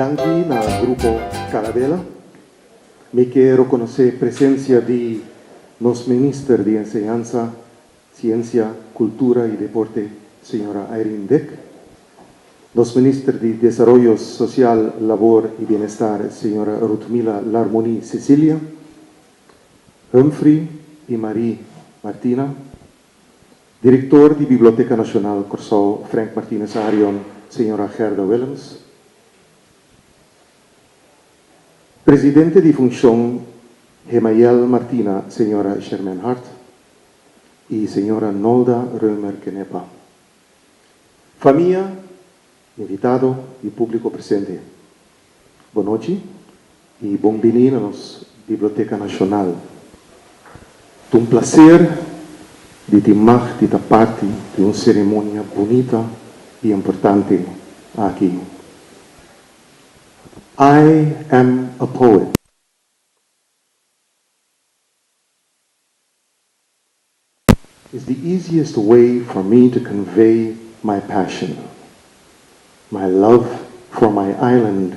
Danki na Grupo Carabela. Mi ke rekonosé presensia di nos Minister di Enseñansa, Siensia, Kultura i Deporte, señora Irene Dick, nos Minister di Desaroyo Sosial, Labor i Bienestar, señora Ruthmila Larmonie Cecilia, Humphrey i Marie Martina, Direktor di Biblioteka Nashonal Kòrsou Frank Martinus Arion, señora Gerda Willems, Presidente di Funshon Hemayel Martina, señora Sherman Hart i señora Nolda Römer Kenepa. Famia, invitado i públiko presente, bonochi i bon bini na nos Biblioteka Nashonal. Ta un plaser di tin mag di ta parti di un seremonia bunita i importante aki. I am a poet. Is the easiest way for me to convey my passion, my love for my island,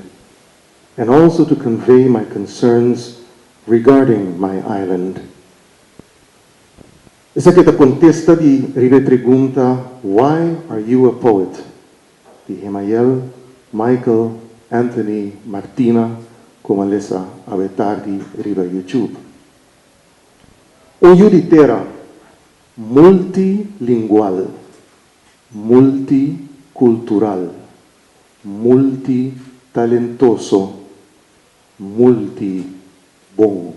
and also to convey my concerns regarding my island. Esaki ta kontesta di riba e pregunta Why are you a poet? Di Hemayel Michael Anthony Martina ku a lesa awe tardi riba YouTube. Un yu di tera multilingual, multikultural, multitalentoso, multi-bon.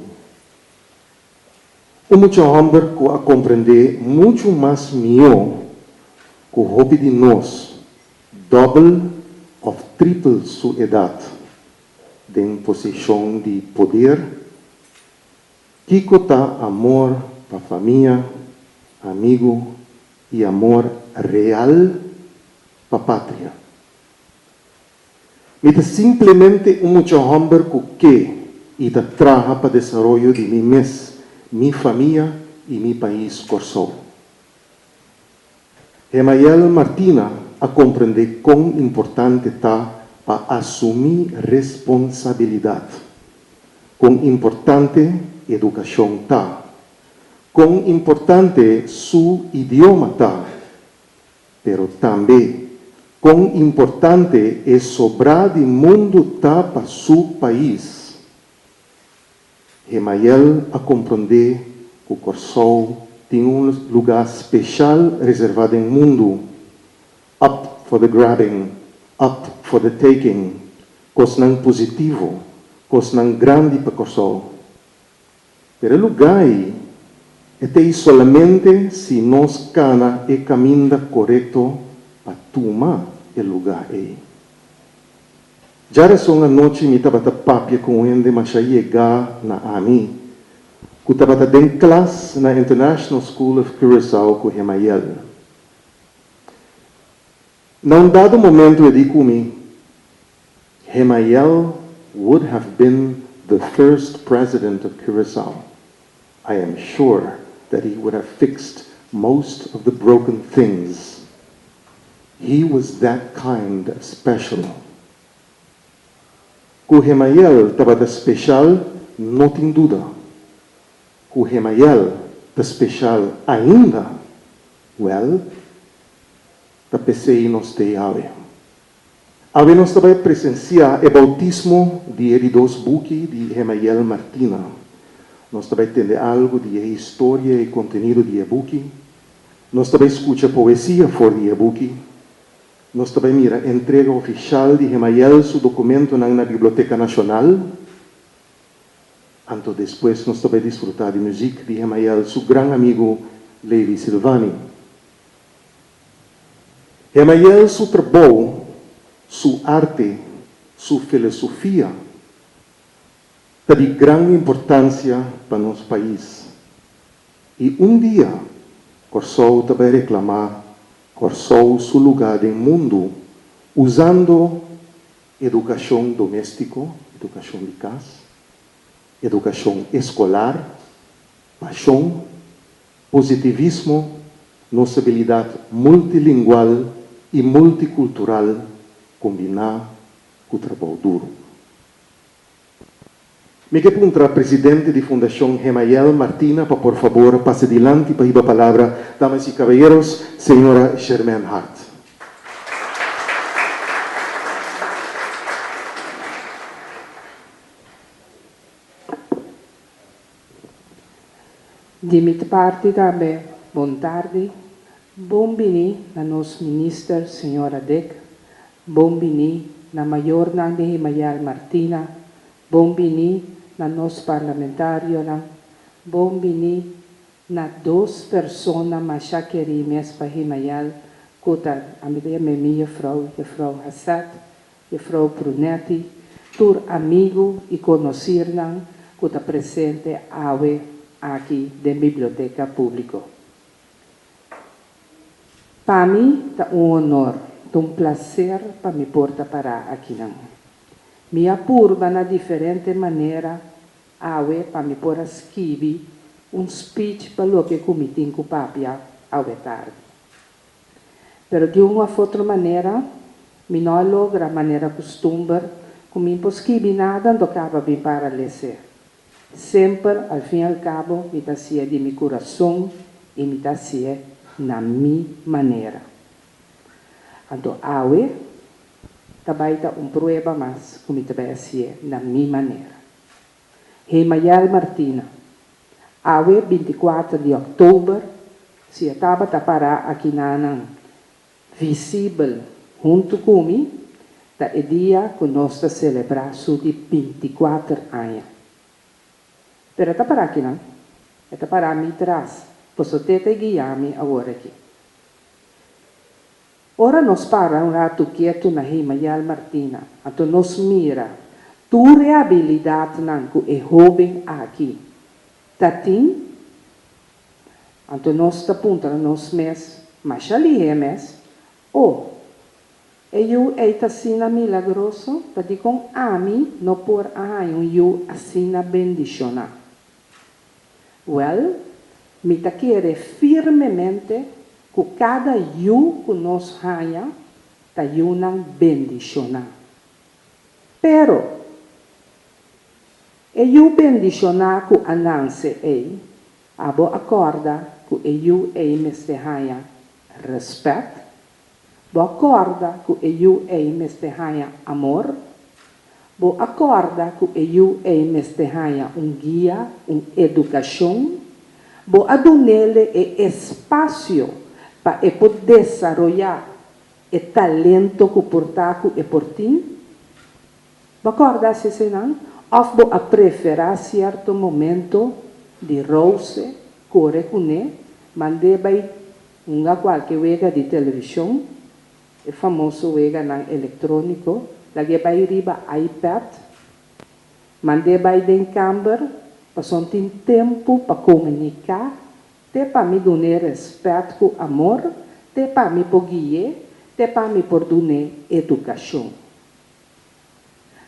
Un mucha hòmber ku a komprendé muchu mas mihó ku hopi di nos dòbel òf tripel su edat den posishon di poder. Kiko ta amor pa famia, amigu i amor real pa patria? Mi ta simplemente un mucha hòmber ku ke i ta traha pa desaroyo di mi mes, mi famia i mi pais Kòrsou. Hemayel Martina a komprendé kon importante ta pa asumí responsabilidat, kon importante edukashon ta, kon importante su idioma ta, pero tambe kon importante e sobrá di mundu ta pa su pais. Hemayel a komprondé ku Kòrsou tin un lugá speshal reservá den mundu, up for the grabbing, up for the taking, kosnan positivo, kosnan grandi pa Kòrsou. Pero e lugá ei e ta ei solamente si nos kana e kaminda korekto pa tuma e lugá ei. Djarason anochi mi tabata papia ku un hende masha yegá na ami, ku tabata den klas na International School of Curaçao ku Hemayel. Na un dado momento e di ku mi, Hemayel would have been the first president of Curaçao. I am sure that he would have fixed most of the broken things. He was that kind of special. Ku Hemayel tabata speshal no tin duda. Ku Hemayel ta speshal ainda, wèl, ta p'esei nos t'ei awe. Awe nos ta bai presensiá e boutismo di e di dos buki di Hemayel Martina. Nos ta bai tende algu di e historia i kontenido di e buki. Nos ta bai skucha poesia for di e buki. Nos ta bai mira entrega ofishal di Hemayel su dokumentonan na Biblioteka Nashonal. Anto despues nos ta bai disfrutá di muzik di Hemayel su gran amigu Levi Silvani. Hemayel su trabou, su arte, su filosofia ta di gran importansia pa nos pais. I un dia Kòrsou ta bai reklamá Kòrsou su lugá den mundu usando edukashon doméstiko, edukashon di kas, edukashon eskolar, pashon, positivismo, nos abilidat multilingual i multikultural kombiná. ku trabou duru. Mi ke puntra presidente di Fundashon Hemayel Martina pa por fabor pasa dilanti pa hiba palabra, damas y caballeros, señora Germaine Hart. Di mi parti tambe bon tardi, bon bini na nos minister señora Dick, bon bini na mayornan di Hemayel Martina, Bon bini na nos parlamentarionan, bon bini na dos persona masha kerí mes pa Himayal ku ta, ami ta yam'é mi jefrou, jefrou Hasset, jefrou Prunetti, tur amigu i konosirnan ku ta presente awe aki den Biblioteka Públiko. Pa mi ta un honor, ta un plaser pa mi por ta pará akinan. Mi a purba na diferente manera awe pa mi por a skibi un speech pa loke ku mi tin ku papia awe tardi. Pero di un of otro manera mi no a logra manera kustumber ku mi por skibi nada anto kaba bin para lese. Semper al fin al kabo mi ta hasié di mi kurason i mi ta hasié na mi manera. Anto awe ta bai ta un prueba mas ku mi ta bai hasié na mi manera. Hemayel Martina, Awe 24 di òktober, si e tabata pará akinanan visibel huntu ku mi, ta e dia ku nos ta selebrá su di 24 aña. Pero e ta pará akinan, e ta pará mi tras, paso te ta e guia mi awor aki. Ora nos para un ratu ketu na Hemayel Martina, anto nos mira tur e abilidatnan ku e hóben aki ta tin, anto nos ta puntra nos mes masha lihé mes, O, e yu ei ta asina milagroso, ta dikon ami no por a haña un yu asina bendishoná? Wèl, mi ta kere firmemente ku kada yu ku nos haña ta yunan bendishoná. Pero, e yu bendishoná ku a nanse ei, abo a kòrda ku e yu ei mester haña rèspèt? Bo a kòrda ku e yu ei mester haña amor? Bo a kòrda ku e yu ei mester haña un guia, un edukashon? Bo a dun'ele e espasio pa e por desaroyá e talento ku por ta ku e por tin? Bo a kòrda hasi eseinan? Òf bo a preferá sierto momento di rouse, kore kuné, mand'é bai Hunga kualke wega di televishon, e famoso weganan elektróniko, lag'é bai riba iPad, mand'é bai den kamber pasobra tin tempu pa komuniká, te pa mi dun'é rèspèt ku amor, te pa mi por gui'é, te pa mi por dun'é edukashon.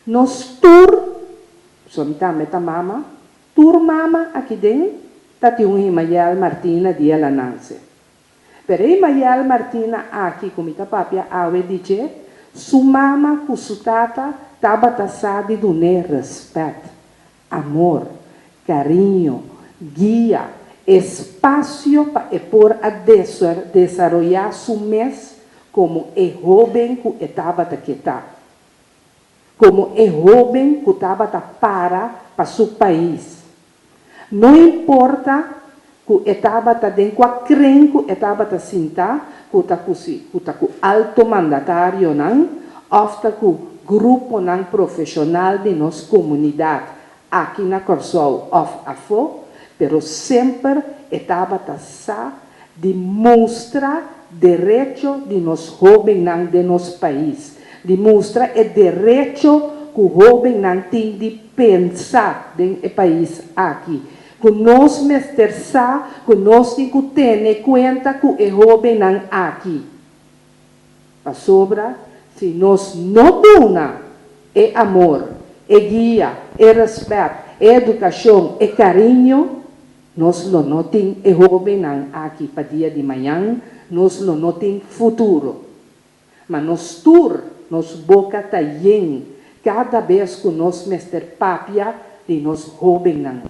Nos tur, pasobra mi tambe ta mama, Tur mama aki den ta tin un Himayel Martina di el a nanse. Pero e Himayel Martina aki ku mi ta papia awe di dje, su mama ku su tata tabata sa di dun'é rèspèt, amor, kariño, guia, espasio pa e por a desaroyá su mes komo e hóben ku e tabata ke ta. Komo e hóben ku tabata para pa su pais. No importa ku e tabata den kua kren ku e tabata sintá, ku ta ku si ku ta ku alto mandatarionan òf ta ku gruponan profeshonal di nos komunidat aki na Kòrsou òf afó, pero semper e tabata sa di mustra derecho di nos hóbennan den nos pais, di mustra e derecho ku hóbennan tin di pensa den e pais aki, ku nos mester sa ku nos tin ku tene kuenta ku e hóbennan aki. Pasobra si nos no duna e amor, e guia, e rèspèt, e edukashon, e kariño, Nos lo no tin e hóbennan aki pa dia di mañan, nos lo no tin futuro. Ma nos tur nos boka ta yen kada bes ku nos mester papia di nos hóbennan.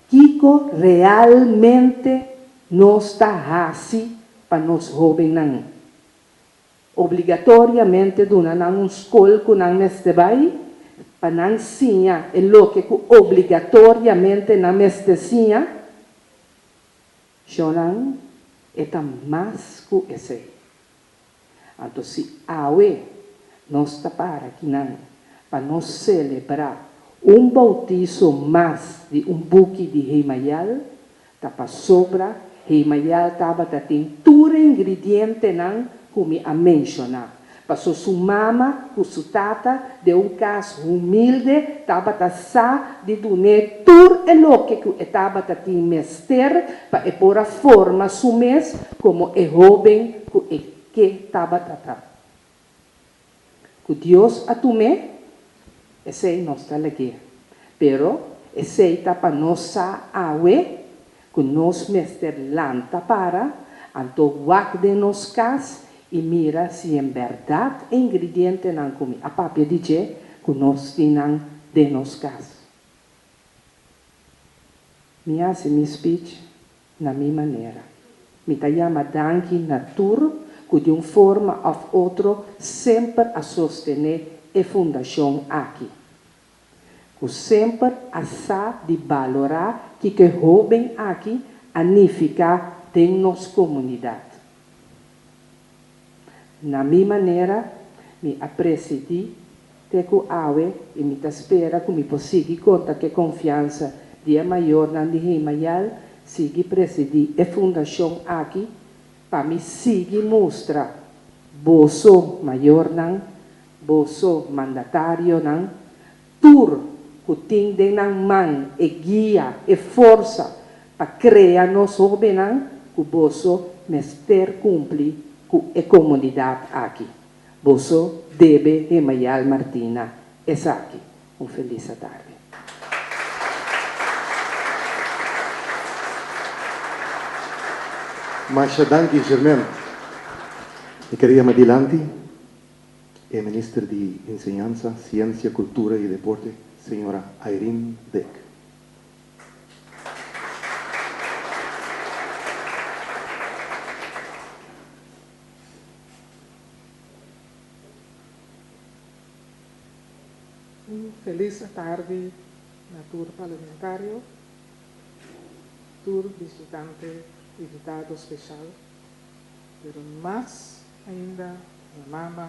Kiko realmente nos ta hasi pa nos hóbennan? Obligatoriamente duna nan un skol ku nan mester bai pa nan siña e loke ku obligatoriamente nan mester siña? Shonnan, e ta mas ku esei. Anto si awe nos ta para kinan pa nos selebrá un boutiso mas di un buki di Hemayel, ta pasobra Hemayel tabata tin tur e ingredientenan ku mi a menshoná. Paso su mama ku su tata den un kas humilde tabata sa di dun'é tur e loke ku e tabata tin mester pa e por a forma su mes komo e hóben ku e ke tabata ta. Ku Dios a tum'é, esei nos ta lag'é. Pero esei ta pa nos sa awe ku nos mester lanta para, anto wak den nos kas i mira si en bèrdat e ingredientenan ku mi a papia di dje ku nos tin nan den nos kas. Mi hasi mi speech na mi manera. Mi ta yama danki na tur ku di un forma òf otro semper a sostené e fundashon aki. Ku semper a sa di balorá kiko e hóben aki a nifiká den nos komunidat. Na mi manera, mi a presidí te ku awe i mi ta spera ku mi por sigui konta ku e konfiansa di e mayornan di Hemayel sigui presidí e fundashon aki pa mi sigui mustra boso mayornan, boso mandatarionan, tur ku tin den nan man e guia, e forsa pa krea nos hóbennan ku boso mester kumpli ku e komunidat aki. Boso debe Hemayal Martina esaki. Un felis atardi. Masha danki Germaine. Mi ker yama dilanti e Minister di Enseñansa, Siensia, Kultura i Deporte, Señora Irene Dick. Un felis atardi na tur parlamentario, tur bishitante, invitado special, pero mas ainda na mama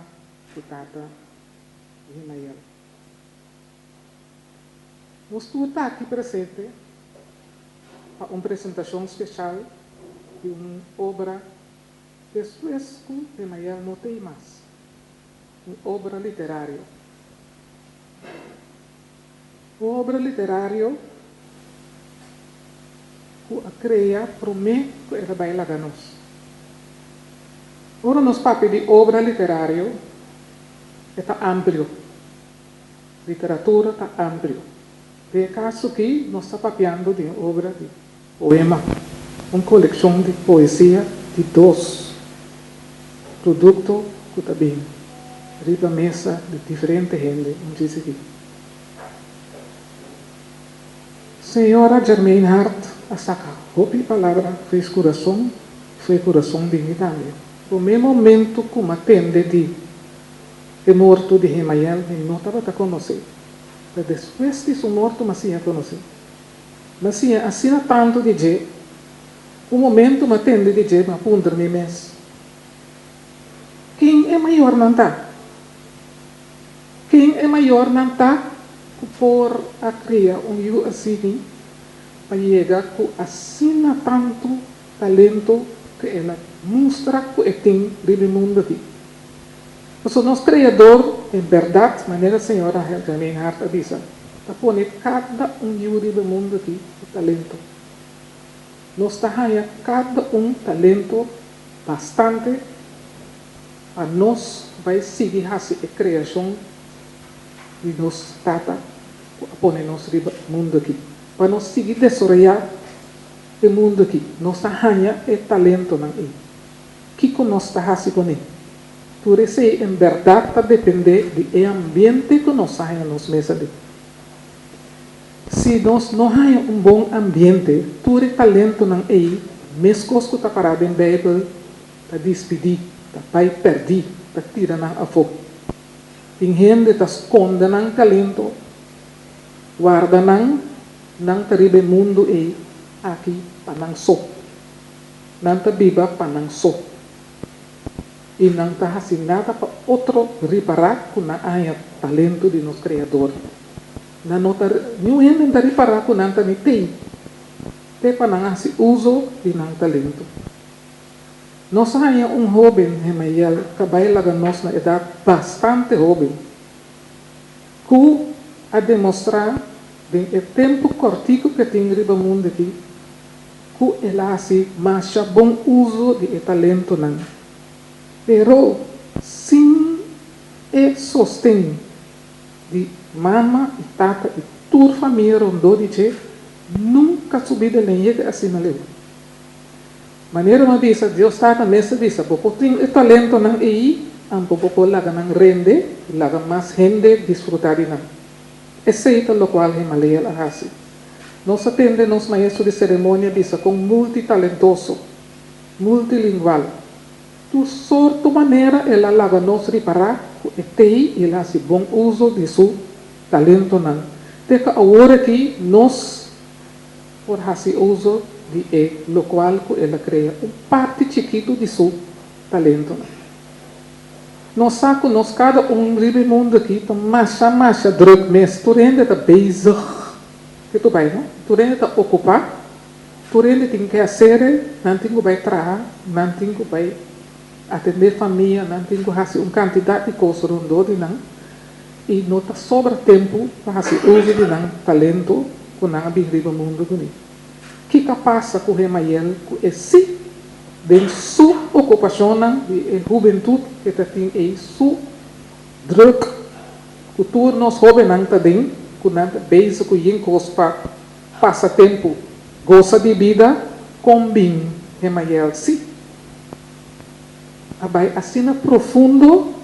ku tata Himayel. Nos tur ta aki presente pa un presentashon speshal di un obra despues ku Himayel no t'ei mas, un obra literario. Un obra literario ku a krea promé ku el a bai laga nos. Ora nos papia di obra literario, e ta amplio. Literatura ta amplio. Den e kaso aki nos ta papiando di un obra di poema, un kolekshon di poesia di dos produkto ku ta bin riba mesa di diferente hende un dje sigui. Señora Germaine Hart a saka hopi palabra fo'i su kurason, fo'i kurason di mi tambe. Promé momento ku m'a tende di e morto di Hemayel mi no tabata konosé, pero despues di su morto m'a siña konosé. M'a siña asina tantu di dje, un momento m'a tende di dje m'a puntra mi mes, Ken e mayornan ta? Ken e mayornan ta ku por a kria un yu asini pa yega ku asina tantu talento ku el a mustra ku e tin riba e mundu aki? Pasobra nos Kreador, en bèrdat, manera señora Helga Meinhard a bisa, ta pone kada un yu riba e mundu aki ku talento. Nos ta haña kada un talento bastante pa nos bai sigui hasi e kreashon di nos Tata ku a pone nos riba e mundu aki. Pa nos sigui desaroyá e mundu aki, nos ta haña e talentonan ei. Kiko nos ta hasi kuné? Tur esei en bèrdat ta dependé di e ambiente ku nos a haña nos mes aden. Si nos no haña un bon ambiente, tur e talentonan ei, meskos ku ta pará den Beibel, ta dispidí, ta bai pèrdí, ta tira nan afó. Tin hende ta skonde nan talento, warda nan, nan ta riba e mundu ei aki pa nan so. Nan ta biba pa nan so. I nan ta hasi nada pa otro ripará ku nan a haña talento di nos Kreador. Nan no ta, niun hende no ta ripará ku nan ta ni tei te pa nan hasi uso di nan talento. Nos a haña un hóben, Hemayel, ta bai laga nos na edat bastante hóben, ku a demostrá den e tempu kòrtiku ku e tin riba mundu aki, ku el a hasi masha bon uso di e talentonan. Pero sin e sosten di mama i tata i tur famia rondó di dje, nunka su bida lo yega asina leu. Manera mi a bisa, Dios Tata mes a bisa, Bo por tin e talentonan ei, anto bo por laga nan rende i laga mas hende disfrutá di nan. Esei ta lokual Hemaleel a hasi. Nos a tende nos maestro di seremonia bisa kon multitalentoso, multilingual, tur sorto manera el a laga nos ripará ku e tei i el a hasi bon uso di su talentonan. Te ku awor aki nos por hasi uso di e lokual ku el a krea un parti chikitu di su talentonan. Nos sa ku nos kada un riba e mundu aki ta masha masha drùk mes, tur hende ta bezig, ke tur bai no? Tur hende ta okupá, tur hende tin keasere, nan tin ku bai traha, nan tin ku bai atendé famia, nan tin ku hasi un kantidat di kos rondó di nan. I no ta sobra tempu pa hasi uso di nan talento ku nan a bin riba mundu kuné. Kiko a pasa ku Hemayel ku e sí den su okupashonnan di e hubentut ke ta tin ei su drùk ku tur nos hóbennan ta den ku nan ta bezig ku yin kos pa pasa tempu gosa di bida kon bin Hemayel sí a bai asina profundo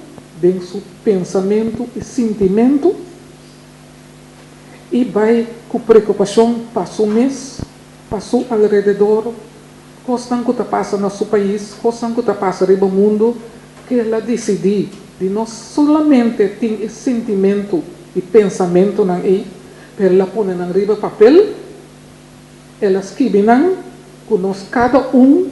den su pensamentu i sintimentu i bai ku preokupashon pa su mes, pa su alrededor, kosnan ku ta pasa na su pais, kosnan ku ta pasa riba mundu, ku el a disidí di no solamente tin e sintimentu i pensamentunan ei, pero el a pone nan riba papel, el a skibi nan ku nos kada un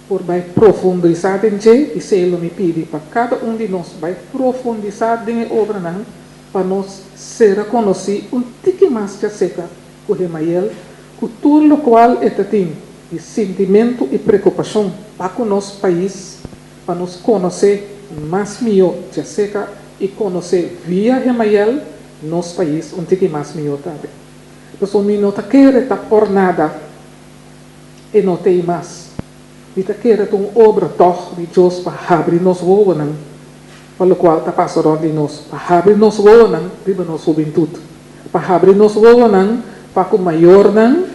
por bai profundisá den dje i esei lo mi pidi pa kada un di nos bai profundisá den e obranan pa nos sera konosí un tiki mas djaseka ku Hemayel ku tur lokual e ta tin di sintimentu i preokupashon pa ku nos pais pa nos konosé mas mihó djaseka i konosé via Hemayel nos pais un tiki mas mihó tambe. Pasobra mi no ta kere ta por nada. E no t'ei mas. Mi ta kere ta un obra tòg di Dios pa habri nos wowonan pa lokual ta pasa rònt di nos, pa habri nos wowonan riba nos hubentut, pa habri nos wowonan pa ku mayornan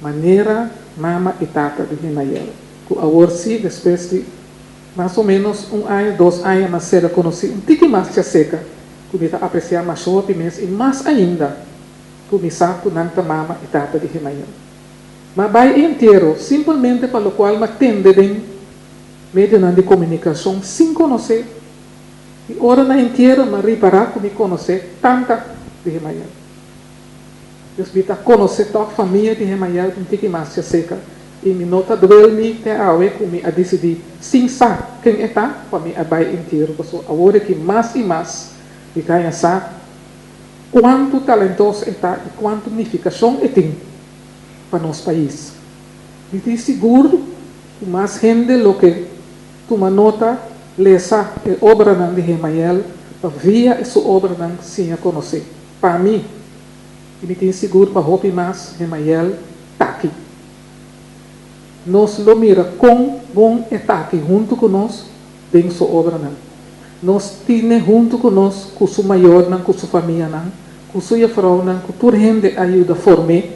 manera mama i tata di Hemayel, ku awor sí despues di mas o ménos un aña, dos aña mas sera konosí un tiki mas djaseka ku mi ta apresiá masha hopi mes i mas ainda. Kuminsá ku nan ta mama i tata di Hemayel. Ma bai e entiero simpelmente pa lokual m'a tende den medionan di komunikashon sin konosé. I ora na entiero m'a ripará ku mi konosé tanta di Hemayel. Dus mi ta konosé tòg famia di Hemayel un tiki mas djaseka i mi no ta duel mi te awe ku mi a disidí sin sa ken e ta pa mi a bai entiero pasobra awor aki mas i mas mi ta haña sa Kuantu talentoso e ta i kuantu nifikashon e tin pa nos pais. Mi tin sigur ku mas hende lo ke tuma nota, lesa e obranan di Hemayel pa via e su obranan siña konosé. Pa mi, i mi tin sigur pa hopi mas, Hemayel t'aki. Nos lo mira kon bon e t'aki huntu ku nos den su obranan. Nos tine huntu ku nos, ku su mayornan, ku su famianan, ku su jefrounan, ku tur hende a yuda form'é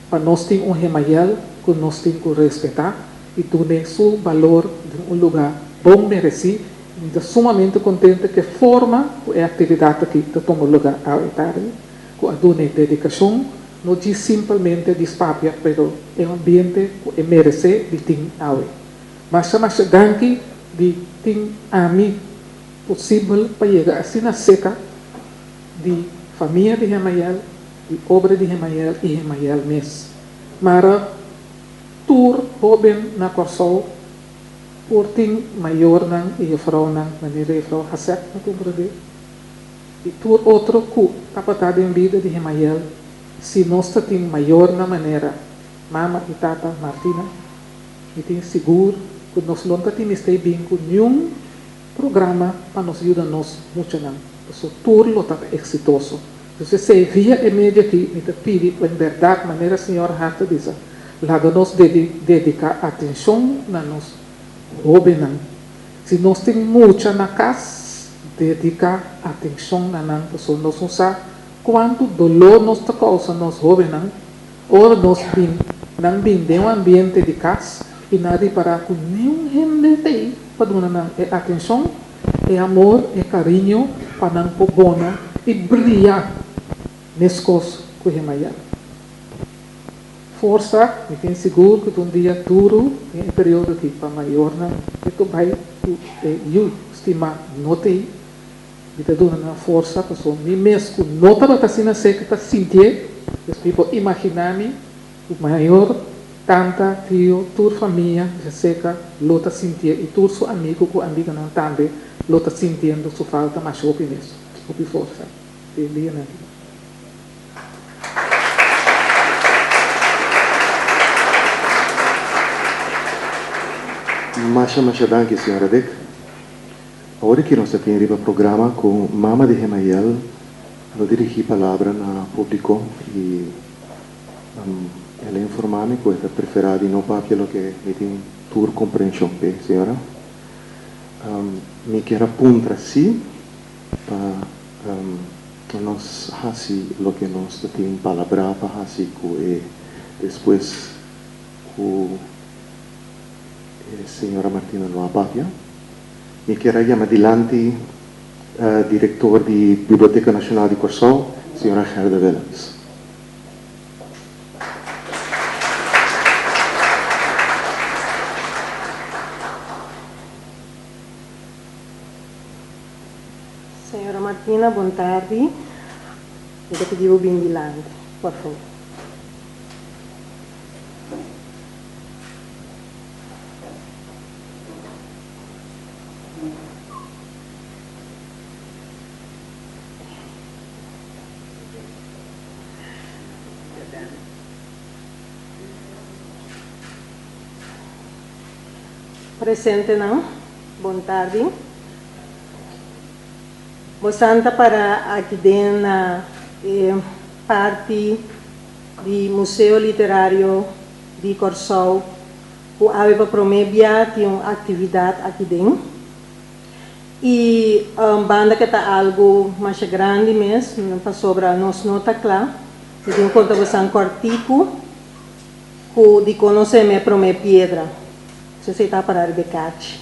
pa nos tin un Hemayel ku nos tin ku respetá i dun'é su balor den un lugá bon meresí. Mi ta sumamente contento cu e forma cu e actividad aki ta tuma lugar awe tardi, cu a duna e dedicacion, no djis simpelmente djis papia, pero e ambiente cu e merece di tin awe. Masha masha danki di tin ami posibel pa yega asina seca di famia di Hemayel, di obra di Hemayel y Hemayel mes. Mara tur hoben na Corsou por tin mayornan y jefrounan manera jefrou Hasek na comprende y tur otro cu tabata den bida di Hemayel si nos ta tin mayornan manera mama y tata Martina mi tin sigur cu nos lo ta tin mester bin cu niun programa pa nos yuda nos muchanan paso tur lo ta exitoso. Entonces esey via e medio aki mi ta pidi cu en berdad manera señor Hart a bisa laga nos dedica atencion na nos hobennan. Si nos tin mucha na cas dedica atencion na nan pasobra nos no sa cuanto dolor nos ta causa nos hobennan ora nos bin nan bin den un ambiente di cas y nan ripara cu niun hende t'ey pa duna nan e atencion. E amor, e cariño pa nan por bona y bria mescos cu Hemayel. Forsa, mi tin sigur cu ta un dia duro den e periodo aki pa mayornan e ta bay cu e yu stima no t'ey. Mi ta duna nan forsa pasobra mi mes cu no tabata asina seca ta sintié, pues mi por imagina mi cu mayor, tanta, tio, tur famia Jessica lo ta sintié i tur su amigu ku amiganan tambe lo ta sintiendo su falta masha hopi mes. Hopi forsa den dianan aki. Masha masha danki señora Dick. Awor aki nos ta tin riba programa ku mama di Hemayel lo dirigí palabra na públiko i. El a informá mi ku e ta preferá di no papia loke mi tin tur komprenshon p'e, señora. Mi kier a puntra si pa nos hasi loke nos ta tin palabrá pa hasi ku e despues ku e señora Martina no a papia. Mi kier a yama dilanti direktor di Biblioteka Nashonal di Kòrsou, señora Gerda Willems. Señora Martina, bon tardi. Mi ta pidi bo bin dilanti, por favor. Presentenan, bon tardi. Bosan ta para aki den na e parti di Museo Literario di Kòrsou ku awe pa promé bia tin un aktividat aki den. Y banda ke ta algo masha grandi mes, pasobra nos no ta kla. Mi tin konta bosan kòrtiku ku di konosé mi e promé piedra. So esei ta para riba e kachi.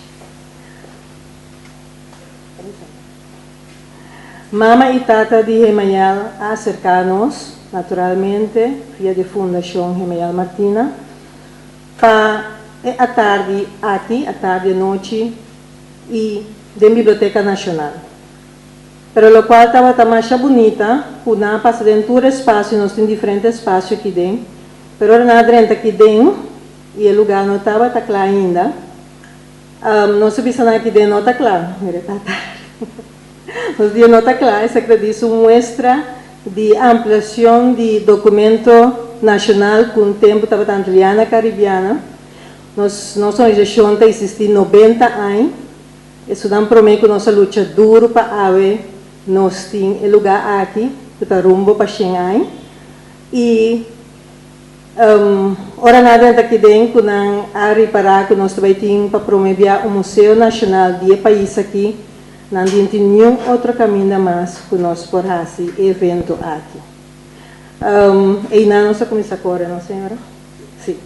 Mama y tata di Hemayel a aserká nos, naturalmente via di Fundashon Hemayel Martina, pa e atardi aki, atardi anochi, y den Biblioteca Nacional. Pero locual tabata masha bunita cu nan a pasa den tur espacio, nos tin diferente espacio aki den, pero ora nan a drenta aki den y e lugar no tabata cla ainda, nos a bisa nan aki den no ta cla, mira ta tardi, nos dia no ta cla, esaki ta di su muestra di ampliacion di documento nacional cu un tempo tabata Antiliana Caribiana. Nos nos organisashon ta eksistí nobenta añ. Esunnan promé ku nos a lucha duru pa awe nos tin e lugá aki ku ta rumbo pa shen añ. I ora nan a drenta aki den ku nan a ripará ku nos ta bai tin pa promé bia un museo nashonal di e pais aki, nan di tin niun otro kaminda mas ku nos por hasi e evento aki. Einan nos a kuminsá kore, no señora? Sí.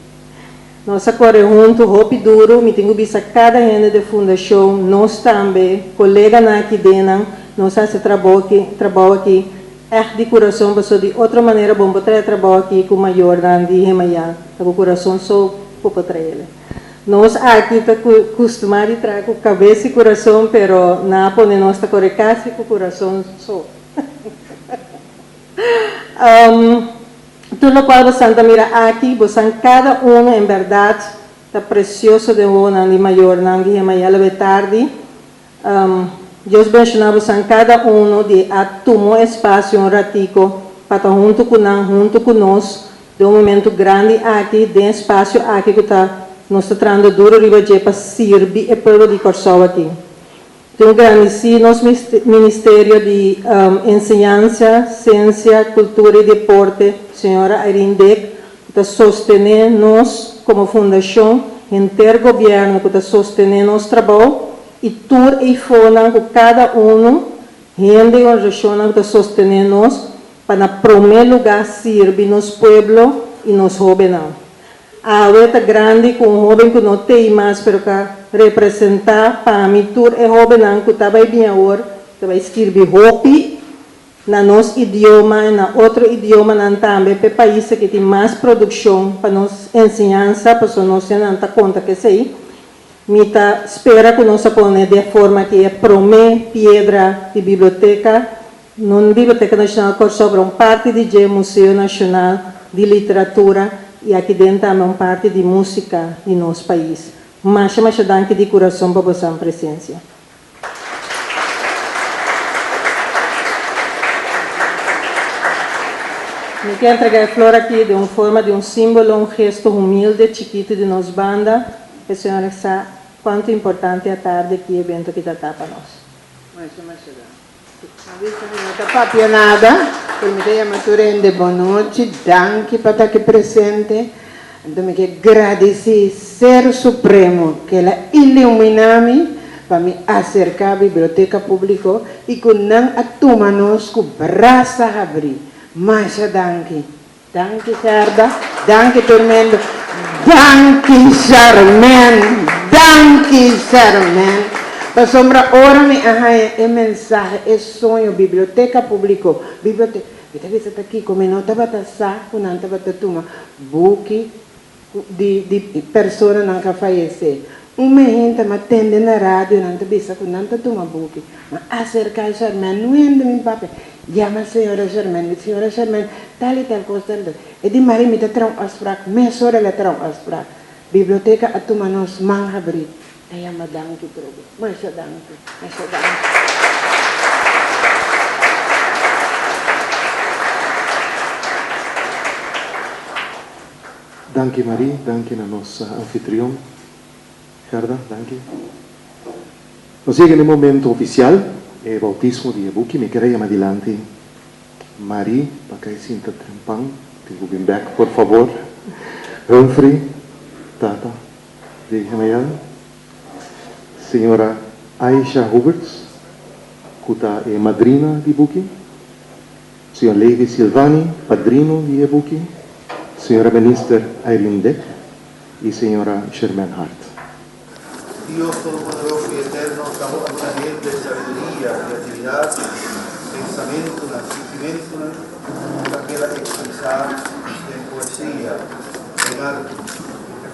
Nos a kore huntu hopi duru, mi tin ku bisa kada hende di fundashon, nos tambe, koleganan aki den, nos a hasi trabou aki, trabou aki ègt di kurason, pasobra di otro manera bo no por traha e trabou aki ku mayornan di Hemayá, ta ku kurason so bo por traha. Nos aki ta kustumá di traha ku kabes i kurason, pero nan a pone nos ta kore kasi ku kurason so. Tur lokual bosan ta mira aki, bosan kada unu en bèrdat ta presioso den wowonan di mayornan di Hemayá Lawe tardi. Dios benshoná bosan kada unu di a tuma un espasio un ratiko pa ta huntu ku nan, huntu ku nos, den un momentu grandi aki, den espasio aki ku ta nos ta trahando duru riba dje pa sirbi e pueblo di Kòrsou aki. Tin gradisí nos Ministerio di Enseñansa, Siensia, Kultura i Deporte, señora Irene Dick, ku ta sostené nos komo fundashon, henter gobièrnu ku ta sostené nos trabou i tur eifonan ku kada unu hende i organisashonnan ku ta sostené nos pa na promé lugá sirbi nos pueblo i nos hóbennan. Awe ta grandi ku un hóben ku no tei mas pero ka representá pa mi tur e hóbennan ku ta bai bin awor, ta bai skirbi hopi na nos idioma i na otro idiomanan tambe p'e pais aki tin mas produkshon pa nos enseñansa pasobra nos nan ta konta k'esei. Mi ta spera ku nos a pone di e forma aki e promé piedra di biblioteka, no Biblioteka Nashonal Kòrsou pero un parti di dje Museo Nashonal di Literatura i aki den tambe un parti di músika di nos pais. Masha masha danki di kurason pa bosan presensia. Mi ke entrega e flor aki den un forma di un símbolo, un gesto humilde, chikitu di nos banda, p'e señora sa kuantu importante atardi aki e evento aki ta ta pa nos. Masha masha danki. A bisa mi no ta papia nada, pero mi ta yama tur hende bonochi, danki pa ta aki presente. Anto mi ke gradisí Ser Supremo ku el a iluminá mi pa mi aserká Biblioteka Públiko i ku nan a tuma nos ku brasa habrí. Masha danki. Danki Gerda, danki tur mendo, danki Charmaine, danki Charmaine. Pasobra ora mi a haña e mensahe, e soño, Biblioteka Públiko, bibliote. Mi ta bisa ta kiko mi no tabata sa ku nan tabata tuma buki di di personanan ku a fayesé. Un mehenta m'a tende na radio nan ta bisa ku nan ta tuma buki. M'a aserká Sherman, nuende mi papia, yama señora Sherman, mi señora Sherman tal i tal kos tal i tal. E di Marie mi ta traha un afsprak, mesora el a traha un afsprak. Biblioteka a tuma nos man habrí. Ta yama danki trobe. Masha danki, masha danki. Danki Marie, danki na nos anfitrion Gerda, danki. Nos yega na e momento ofisial, e bautismo di e buki. Mi kere yama dilanti Marie pa kai sinta trempan. Tin ku bin bek por fabor. Humphrey, tata. Di Hemayel, señora Aisha Huberts, ku ta e madrina di buki, señor Levi Silvani, padrino di e buki, señora Minister Irene Dick i señora Sherman Hart. Dios Todopoderoso y Eterno, ta bo a duna hende sabiduria, creatividad, pensamentonan, sintimentonan cu ta keda expresa den poesia, den arte.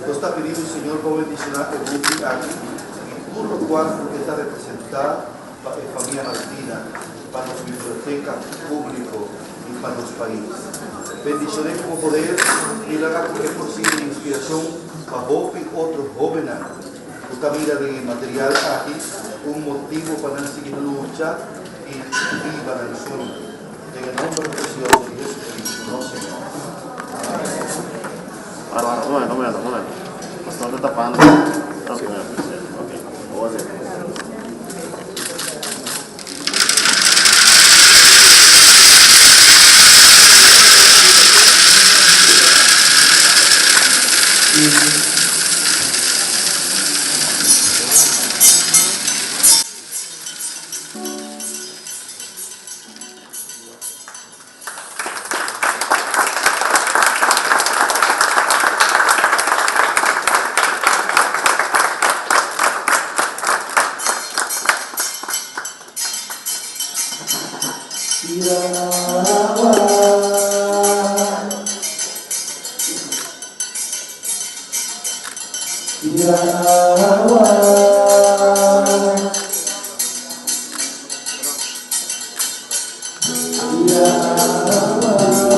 Nos ta pidi bo Señor pa bendiciona e buki aki y tur locual cu e ta representa pa e famia Martina, pa nos biblioteca publico y pa nos pais. Bendicion'e cu bo poder y laga cu e por sigui di inspiracion pa hopi otro hobennan cu ta mira den e material aki un motibo pa nan sigui lucha y biba nan sueño. Den e nomber precioso di Jesucristo nos Señor. Amen. Para, un momento, un momento, un momento. Pastor ta tapando. Ok, ok. Awor si. Tira awa. Tira awa. Tira awa.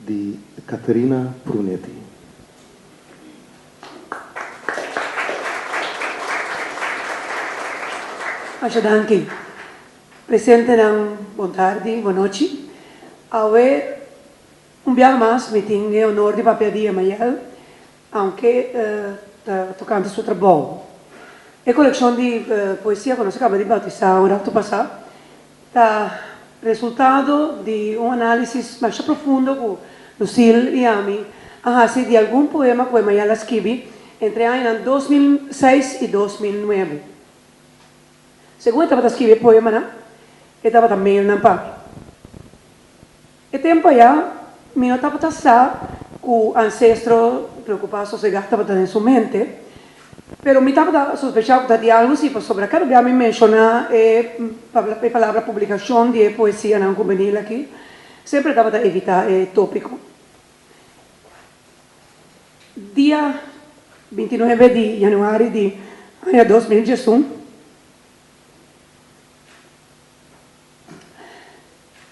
Di Caterina Prunetti. Masha danki. Presentenan bon tardi, bon nochi. Awe un biaha mas mi tin e honor di papia di Emael, aunke ta tocante su trabou. E coleccion di poesia cu nos a caba di bautisa un rato pasa Ta resultado di un análisis masha profundo ku Lucille i ami a hasi di algun poema ku Emayel a skibi entre añanan 2006 i 2009. Segun e tabata skibi e poemanan, e tabata mail nan pa mi. E tempu ayá mi no tabata sa ku ansestro preokupá sosegá tabata den su mente, pero mi tabata sospechá ku ta di algu si, pasobra kada bia mi menshoná e e palabra publikashon di e poesianan hubenil aki, semper e tabata evitá e tópiko. Dia 29 di yanüari di aña 2011,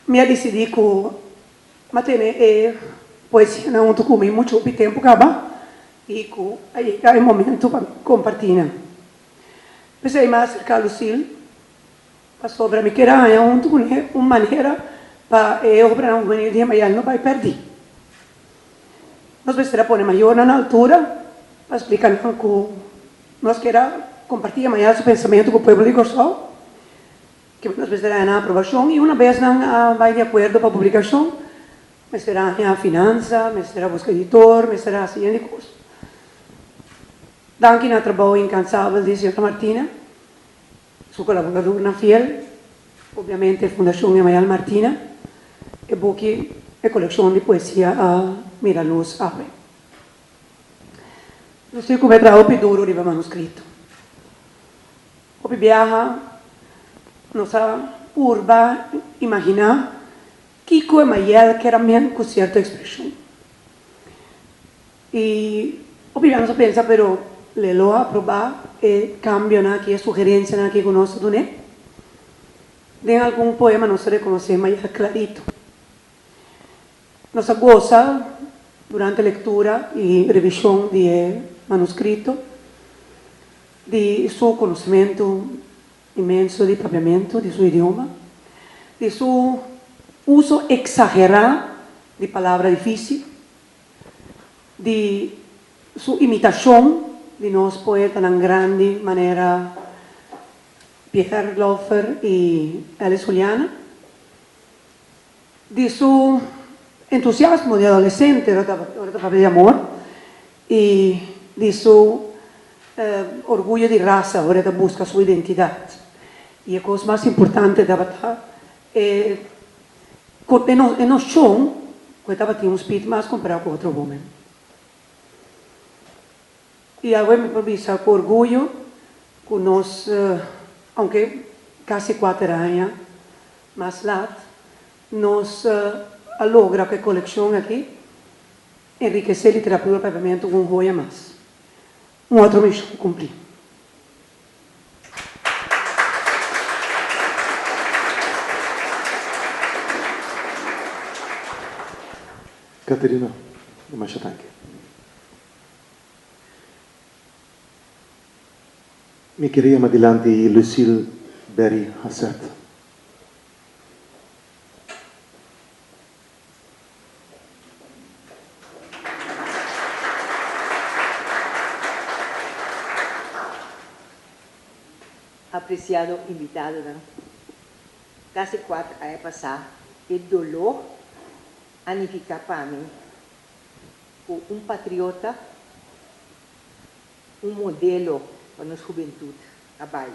Mi a disidí ku m'a tene e poesianan huntu ku mi muchu hopi tempu kaba i ku a yega e momentu pa mi kompartí nan. P'esei mi a aserká Lucille pasobra mi kier a haña huntu kuné un manera pa e obranan hubenil di Hemayel no bai pèrdí. Nos mester a pone mayornan na altura pa splika nan ku nos kier a kompartí Hemayel su pensamentu ku pueblo di Kòrsou. Ke nos mester a haña aprobashon i una bes nan a bai di akuerdo pa publikashon, mester a haña finansa, mester a buska editor, mester a hasi yen di kos. Danki na trabou inkansabel di señora Martina, su kolaboradornan fiel, obiamente Fundashon Emael Martina, e buki, e kolekshon di poesia a mira lus awe. Nos tin ku bai traha hopi duru riba manuskrito. Hopi biaha nos a purba imaginá kiko e mayel kier a men ku sierto ekspreshon. I hopi biaha nos a pensa, pero le lo a aprobá e kambionan aki, e sugerensianan aki ku nos a dun'é? Den algun poema nos ta rekonosé mayel klarito. Nos a gosa durante lektura i revishon di e manuskrito. Di su konosementu inmenso di papiamentu, di su idioma, di su uso eksagerá di palabra difísil, di su imitashon di nos poetanan grandi manera Pierre Lauffer i Elis Juliana, Di su entusiasmo di adolesente ora ta ora ta papia di amor i di su orguyo di rasa ora e ta buska su identidat. I e kos mas importante tabata e e noshon ku e tabatin un spit mas kompará ku otro homen. I awe mi por bisa ku orguyo ku nos, aunke kasi kuater aña mas lat, nos a logra ku e kolekshon aki enrikesé literatura papiamentu ku un hoya mas. Un otro mishon kumplí. Caterina, Masha danki. Mi kere yama dilanti Lucille Berry Haseth. Apresiado invitadonan, kasi kuater aña pasá e doló a nifiká pa mi ku un patriota, un modelo pa nos hubentut a bai.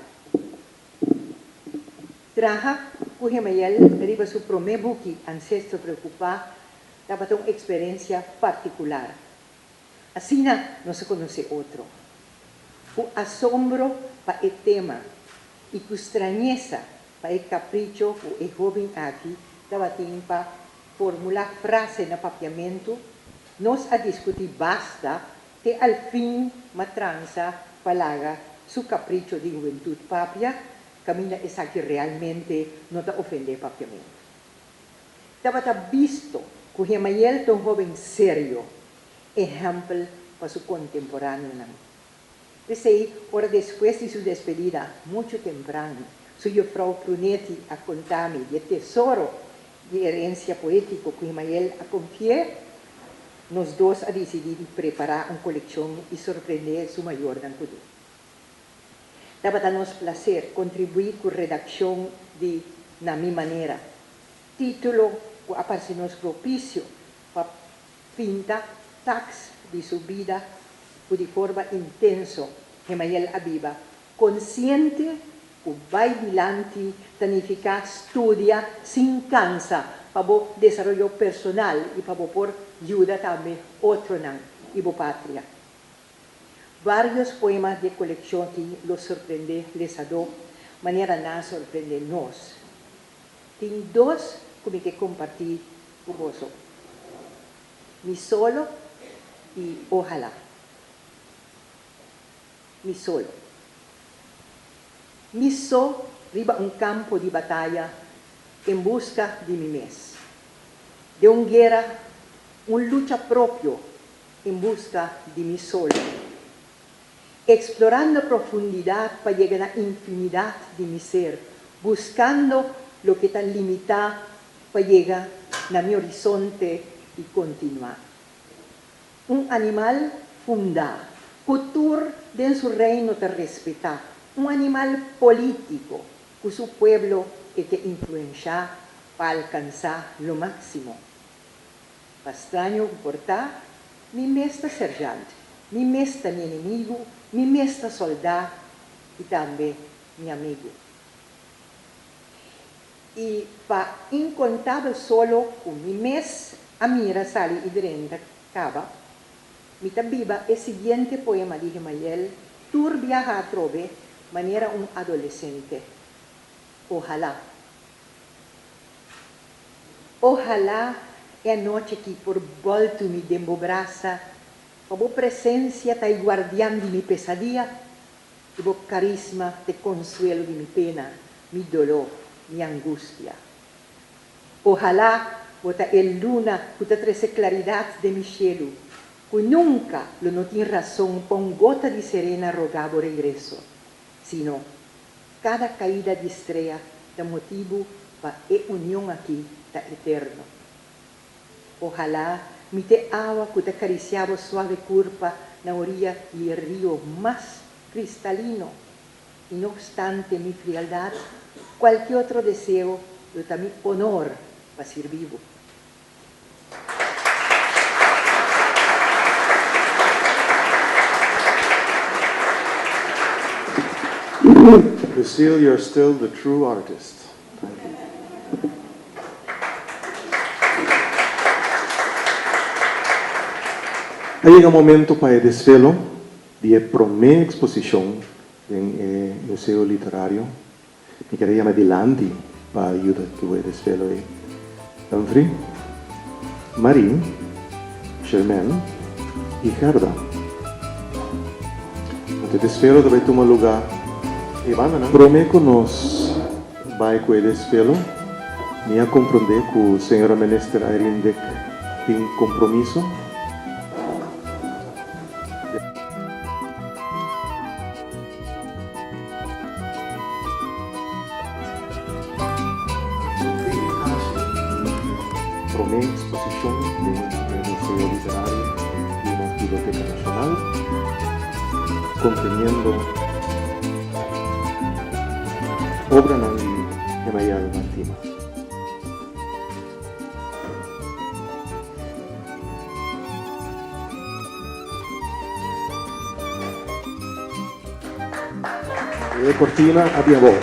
Traha ku Hemayel riba su promé buki Ancestro Preokupá tabata un eksperensia partikular. Asina nos a konosé otro. Ku asombro pa e tema i ku strañesa pa e kapricho ku e hóben aki tabatin pa formulá frase na papiamentu, nos a diskutí basta te al fin m'a transa pa laga su kapricho di hubentut papia kaminda esaki realmente no ta ofendé papiamentu. Tabata bisto ku Hemayel ta un hóben serio, ehèmpel pa su kontemporáneonan. P'esei, ora despues di su despedida, muchu tempran, su yufrou Pruneti a konta mi di e tesoro di herensia poétiko ku Hemayel a konfi'é, nos dos a disidí di prepará un kolekshon i sorprendé su mayornan ku dje. Tabata nos placer contribui cu redaccion di Na Mi Manera, titulo cu a parce nos propicio pa pinta tax di su bida cu di forma intenso Hemayel a biba, consciente cu bay dilanti ta nifica studia sin cansa pa bo desaroyo personal y pa bo por yuda tambe otronan y bo patria. Varios poema di e kolekshon aki lo sorprendé lesadó manera nan a sorprendé nos. Tin dos ku mi ke kompartí ku boso, Mi solo i Ohalá. Mi solo. Mi so riba un kampo di bataya en buska di mi mes. Den un guera, un lucha propio En buska di mi solo. Explorando profundidad pa yega na infinidad di mi ser, buscando loke ta limita pa yega na mi horizonte y continua. Un animal funda, cu tur den su reino ta respeta, un animal politico, cu su pueblo e ke influencia pa alcansa lo maximo. Pa straño ku por ta, mi mes ta sergeant, mi mes ta mi enemigu, mi mes ta soldá i tambe mi amigu. I pa inkontabel solo ku mi mes a mira sali i drenta kaba, mi ta biba e siguiente poema di Hemayel tur biaha atrobe manera un adolesente, Ohalá. Ohalá e anochi aki por bòltu mi den bo brasa, pa bo presensia ta e guardian di mi pesadia i bo karisma ta e konsuelo di mi pena, mi doló, mi angustia. Ohalá bo ta e luna ku ta trese klaridat den mi shelu, ku nunka lo no tin rason pa un gota di serena rogá bo regreso, sino kada kaida di strea ta motibu pa e union aki ta eterno. Ohalá mi t'e awa ku ta karisiá bo suave kurpa na oriya di e rio mas kristalino, i no opstante mi frialdat, kualke otro deseo lo ta mi onor pa sirbi bo. Lucille, you're still the true artist. Thank you. A yega momento pa e desvelo di e promé eksposishon den e Museo Literario. Mi kere yama dilanti pa yuda ku e desvelo ei. Humphrey, Marie, Sherman i Gerda. Anto e desfelo ta bai tuma lugá e bandanan. Promé ku nos bai ku e desfelo, mi a komprondé ku señora Minister Irene Dick tin kompromiso. Promé eksposishon den e Museo Literario di nos Biblioteka Nashonal, konteniendo obranan di Hemayel Martina. E cortina a bin abou.